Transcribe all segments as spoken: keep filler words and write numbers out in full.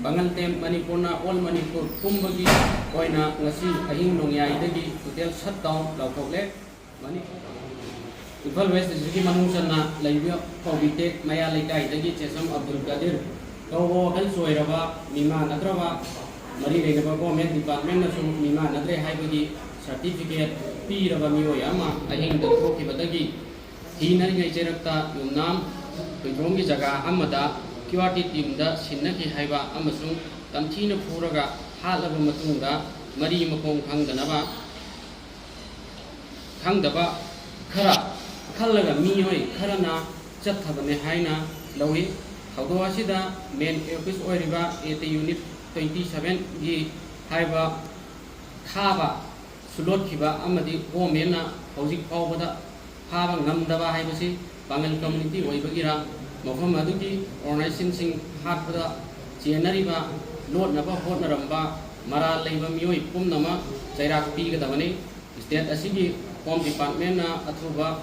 ꯄꯥꯉꯜ ꯇꯦꯝ ꯃꯅꯤꯄꯨꯔꯅ ꯑꯣꯜ ꯃꯅꯤꯄꯨꯔ ꯄꯨꯝꯕꯒꯤ ꯑꯣꯏꯅ ꯉꯁꯤ ꯑꯍꯤꯡ ꯅꯣꯡꯌꯥꯏꯗꯒꯤ ꯇꯣꯇꯦꯜ ꯁꯠ ꯗꯥꯎꯟ ꯂꯥꯎꯊꯣꯛꯂꯦ꯫ ꯃꯅꯤ-, ꯏꯝꯐꯥꯜ ꯋꯦꯁ ꯗꯤꯁꯇ꯭ꯔꯤꯛꯀꯤ ꯃꯅꯨꯡ ꯆꯟꯅ ꯂꯩꯕ ꯀꯧꯕꯤꯇꯦꯛ ꯃꯌꯥ ꯂꯩꯀꯥꯏꯗꯒꯤ ꯆꯦꯁꯝ ꯑꯕꯗꯨꯜ ꯀꯥꯗꯤꯔ ꯀꯧꯕ ꯋꯥꯈꯜ ꯆꯣꯏꯔꯕ, ꯃꯤꯃꯥꯟꯅꯗ꯭ꯔꯕ, ꯃꯔꯤ ꯂꯩꯅꯕ ꯒꯣꯔꯃꯦꯟ ꯗꯤꯄꯥꯔꯠꯃꯦꯟꯅꯁꯨ ꯃꯤꯃꯥꯟꯅꯗ꯭ꯔꯦ ꯍꯥꯏꯕꯒꯤ ꯁꯔꯇꯤꯐꯤꯀꯦꯠ ꯄꯤꯔꯕ ꯃꯤꯑꯣꯏ ꯑꯃ ꯑꯍꯤꯡꯗ ꯊꯣꯛꯈꯤꯕꯗꯒꯤ ꯊꯤꯅꯔꯤꯉꯩ ꯆꯩꯔꯛꯇ ꯌꯨꯝꯅꯥꯝ ꯍꯨꯏꯗ꯭ꯔꯣꯝꯒꯤ ꯖꯒꯥ ꯑꯃꯗ ꯀ꯭ꯌꯨ ꯑꯥꯔ ꯇꯤ ꯇꯤꯝꯗ ꯁꯤꯟꯅꯈꯤ ꯍꯥꯏꯕ ꯑꯃꯁꯨꯡ ꯇꯝꯊꯤꯅ ꯐꯨꯔꯒ ꯍꯥꯠꯂꯕ ꯃꯇꯨꯡꯗ ꯃꯔꯤ ꯃꯈꯣꯡ ꯈꯪꯗꯅꯕ, ꯈꯪꯗꯕ ꯈꯔ ꯈꯜꯂꯒ ꯃꯤꯑꯣꯏ ꯈꯔꯅ ꯆꯠꯊꯕꯅꯤ ꯍꯥꯏꯅ ꯂꯧꯏ꯫ ꯊꯧꯗꯣꯛ ꯑꯁꯤꯗ ꯃꯦꯟ ꯑꯦꯀ꯭ꯌꯨꯁ ꯑꯣꯏꯔꯤꯕ ꯑꯦ ꯇꯤ ꯌꯨꯅꯤꯠ ꯇ꯭ꯋꯦꯟꯇꯤ ꯁꯚꯦꯟꯒꯤ ꯍꯥꯏꯕ ꯊꯥꯕ ꯁꯨꯂꯣꯠꯈꯤꯕ ꯑꯃꯗꯤ ꯒꯣꯔꯃꯦꯟꯅ ꯍꯧꯖꯤꯛ ꯐꯥꯎꯕꯗ ꯐꯥꯕ ꯉꯝꯗꯕ ꯍꯥꯏꯕꯁꯤ ꯄꯥꯉꯜ ꯀꯝꯃ꯭ꯌꯨꯅꯤꯇꯤ ꯑꯣꯏꯕꯒꯤꯔꯥ, ꯃꯐꯝ ꯑꯗꯨꯒꯤ ꯑꯣꯔꯒꯅꯥꯏꯖꯦꯁꯟꯁꯤꯡ ꯍꯥꯠꯄꯗ ꯆꯦꯟꯅꯔꯤꯕ, ꯂꯣꯠꯅꯕ ꯍꯣꯠꯅꯔꯝꯕ ꯃꯔꯥꯜ ꯂꯩꯕ ꯃꯤꯑꯣꯏ ꯄꯨꯝꯅꯃꯛ ꯆꯩꯔꯥꯛ ꯄꯤꯒꯗꯕꯅꯤ꯫ ꯁ꯭ꯇꯦꯠ ꯑꯁꯤꯒꯤ ꯍꯣꯝ ꯗꯤꯄꯥꯔꯠꯃꯦꯟꯅ ꯑꯊꯨꯕ,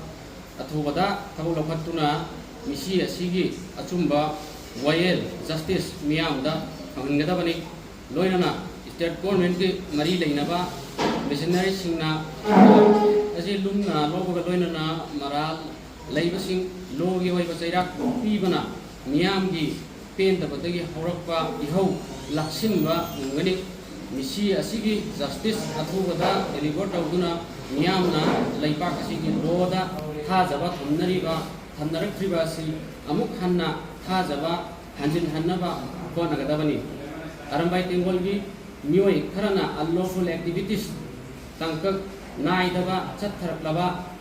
ꯑꯊꯨꯕꯗ ꯊꯕꯛ ꯂꯧꯈꯠꯇꯨꯅ ꯃꯤꯁꯤ ꯑꯁꯤꯒꯤ ꯑꯆꯨꯝꯕ ꯋꯥꯌꯦꯜ, ꯖꯁꯇꯤꯁ, ꯃꯤꯌꯥꯝꯗ ꯐꯪꯍꯟꯒꯗꯕꯅꯤ꯫ ꯂꯣꯏꯅꯅ ꯁ꯭ꯇꯦꯠ ꯒꯣꯔꯃꯦꯟꯒꯤ ꯃꯔꯤ ꯂꯩꯅꯕ ꯃꯤꯁꯟꯅꯔꯤꯁꯤꯡꯅ ꯑꯁꯤ ꯂꯨꯝꯅ ꯂꯧꯕꯒ ꯂꯣꯏꯅꯅ ꯃꯔꯥꯜ ꯂꯩꯕꯁꯤꯡ ꯂꯣꯒꯤ ꯑꯣꯏꯕ ꯆꯩꯔꯥꯛ ꯄꯤꯕꯅ ꯃꯤꯌꯥꯝꯒꯤ ꯄꯦꯟꯗꯕꯗꯒꯤ ꯍꯧꯔꯛꯄ ꯏꯍꯧ ꯂꯥꯛꯁꯤꯟꯕ ꯉꯝꯒꯅꯤ꯫ ꯃꯤꯁꯤ ꯑꯁꯤꯒꯤ ꯖꯁꯇꯤꯁ ꯑꯊꯨꯕꯗ ꯗꯦꯂꯤꯚꯔ ꯇꯧꯗꯨꯅ ꯃꯤꯌꯥꯝꯅ ꯂꯩꯕꯥꯛ ꯑꯁꯤꯒꯤ ꯂꯣꯗ ꯊꯥꯖꯕ ꯊꯝꯅꯔꯤꯕ, ꯊꯝꯅꯔꯛꯇ꯭ꯔꯤꯕ ꯑꯁꯤ ꯑꯃꯨꯛ ꯍꯟꯅ ꯊꯥꯖꯕ ꯍꯟꯖꯤꯟꯍꯟꯅꯕ ꯍꯣꯠꯅꯒꯗꯕꯅꯤ꯫ ꯑꯔꯝꯕꯥꯏ ꯇꯦꯡꯒꯣꯜꯒꯤ ꯃꯤꯑꯣꯏ ꯈꯔꯅ unlawful activities ꯇꯥꯡꯀꯛ ꯅꯥꯏꯗꯕ ꯆꯠꯊꯔꯛꯂꯕ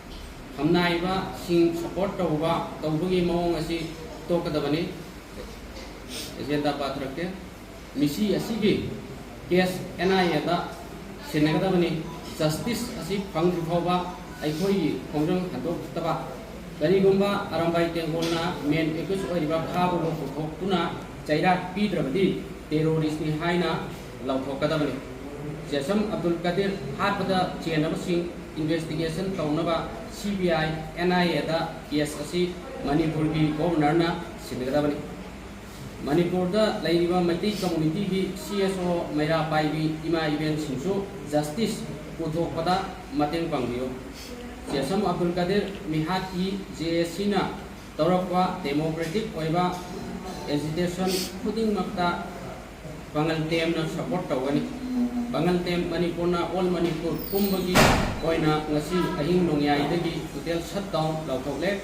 ꯈꯝꯅꯥꯏꯕꯁꯤꯡ ꯁꯄꯣꯔꯠ ꯇꯧꯕ, ꯇꯧꯕꯒꯤ ꯃꯑꯣꯡ ꯑꯁꯤ ꯇꯣꯛꯀꯗꯕꯅꯤ꯫ ꯑꯦꯖꯦꯟꯗꯥ ꯄꯥꯊꯔꯛꯀꯦ꯫ ꯃꯤꯁꯤ ꯑꯁꯤꯒꯤ ꯀꯦꯁ ꯑꯦꯟ ꯑꯥꯏ ꯑꯦꯗ ꯁꯤꯟꯅꯒꯗꯕꯅꯤ꯫ ꯖꯁꯇꯤꯁ ꯑꯁꯤ ꯐꯪꯗ꯭ꯔꯤ ꯐꯥꯎꯕ ꯑꯩꯈꯣꯏꯒꯤ ꯈꯣꯡꯖꯪ ꯍꯟꯗꯣꯛꯇꯕ꯫ ꯀꯔꯤꯒꯨꯝꯕ ꯑꯔꯝꯕꯥꯏ ꯇꯦꯡꯒꯣꯜꯅ ꯃꯦꯟ ꯑꯦꯀ꯭ꯌꯨꯁ ꯑꯣꯏꯔꯤꯕ ꯐꯥꯕꯕꯨ ꯄꯨꯊꯣꯛꯇꯨꯅ ꯆꯩꯔꯥꯛ ꯄꯤꯗ꯭ꯔꯕꯗꯤ ꯇꯦꯔꯣꯔꯤꯁ꯭ꯠꯅꯤ ꯍꯥꯏꯅ ꯂꯥꯎꯊꯣꯛꯀꯗꯕꯅꯤ꯫ ꯆꯦꯁꯝ ꯑꯕꯗꯨꯜ ꯀꯥꯗꯤꯔ ꯍꯥꯠꯄꯗ ꯆꯦꯟꯅꯕꯁꯤꯡ ꯏꯟꯚꯦꯁꯇꯤꯒꯦꯁꯟ ꯇꯧꯅꯕ C B I, N I ꯑꯦꯗ ꯀꯦꯁ ꯑꯁꯤ ꯃꯅꯤꯄꯨꯔꯒꯤ ꯒꯣꯕꯔꯅꯔꯅ ꯁꯤꯟꯒꯗꯕꯅꯤ꯫ ꯃꯅꯤꯄꯨꯔꯗ ꯂꯩꯔꯤꯕ ꯃꯩꯇꯩ ꯀꯝꯃꯨꯅꯤꯇꯤꯒꯤ ꯁꯤ ꯑꯦꯁ ꯑꯣ ꯃꯩꯔꯥ ꯄꯥꯏꯕꯤ ꯏꯃꯥ ꯏꯕꯦꯟꯁꯤꯡꯁꯨ ꯖꯁꯇꯤꯁ ꯄꯨꯊꯣꯛꯄꯗ ꯃꯇꯦꯡ ꯄꯥꯡꯕꯤꯌꯨ꯫ ꯆꯦꯁꯝ ꯑꯕꯗꯨꯜ ꯀꯗꯤꯔ ꯃꯤꯍꯥꯠꯀꯤ ꯖꯦ ꯑꯦ ꯁꯤꯅ ꯇꯧꯔꯛꯄ ꯗꯦꯃꯣꯀ꯭ꯔꯦꯇꯤꯛ ꯑꯣꯏꯕ ꯑꯦꯖꯤꯇꯦꯁꯟ ꯈꯨꯗꯤꯡꯃꯛꯇ ꯄꯥꯉꯜ ꯇꯦꯝꯅ ꯁꯄꯣꯔꯠ ꯇꯧꯒꯅꯤ꯫ ꯄꯥꯉꯜ ꯇꯦꯝ ꯃꯅꯤꯄꯨꯔꯅ ꯑꯣꯜ ꯃꯅꯤꯄꯨꯔ ꯄꯨꯝꯕꯒꯤ ꯑꯣꯏꯅ ꯉꯁꯤ ꯑꯍꯤꯡ ꯅꯣꯡꯌꯥꯏꯗꯒꯤ ꯇꯣꯇꯦꯜ ꯁꯠ ꯗꯥꯎꯟ ꯂꯥꯎꯊꯣꯛꯂꯦ꯫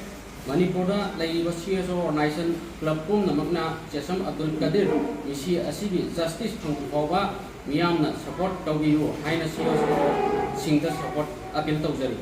ꯃꯅꯤꯄꯨꯔꯗ ꯂꯩꯔꯤꯕ ꯁꯤ ꯑꯦꯁ ꯑꯣ ꯑꯣꯔꯒꯅꯥꯏꯖꯦꯁꯟ ꯀ꯭ꯂꯕ ꯄꯨꯝꯅꯃꯛꯅ ꯆꯦꯁꯝ ꯑꯕꯗꯨꯜ ꯀꯗꯤꯔ ꯃꯤꯁꯤ ꯑꯁꯤꯒꯤ ꯖꯁꯇꯤꯁ ꯐꯪꯗ꯭ꯔꯤ ꯐꯥꯎꯕ ꯃꯤꯌꯥꯝꯅ ꯁꯄꯣꯔꯠ ꯇꯧꯕꯤꯌꯨ ꯍꯥꯏꯅ ꯁꯤ ꯑꯦꯁ ꯑꯣꯁꯤꯡꯗ ꯁꯄꯣꯔꯠ ꯑꯄꯤꯜ ꯇꯧꯖꯔꯤ꯫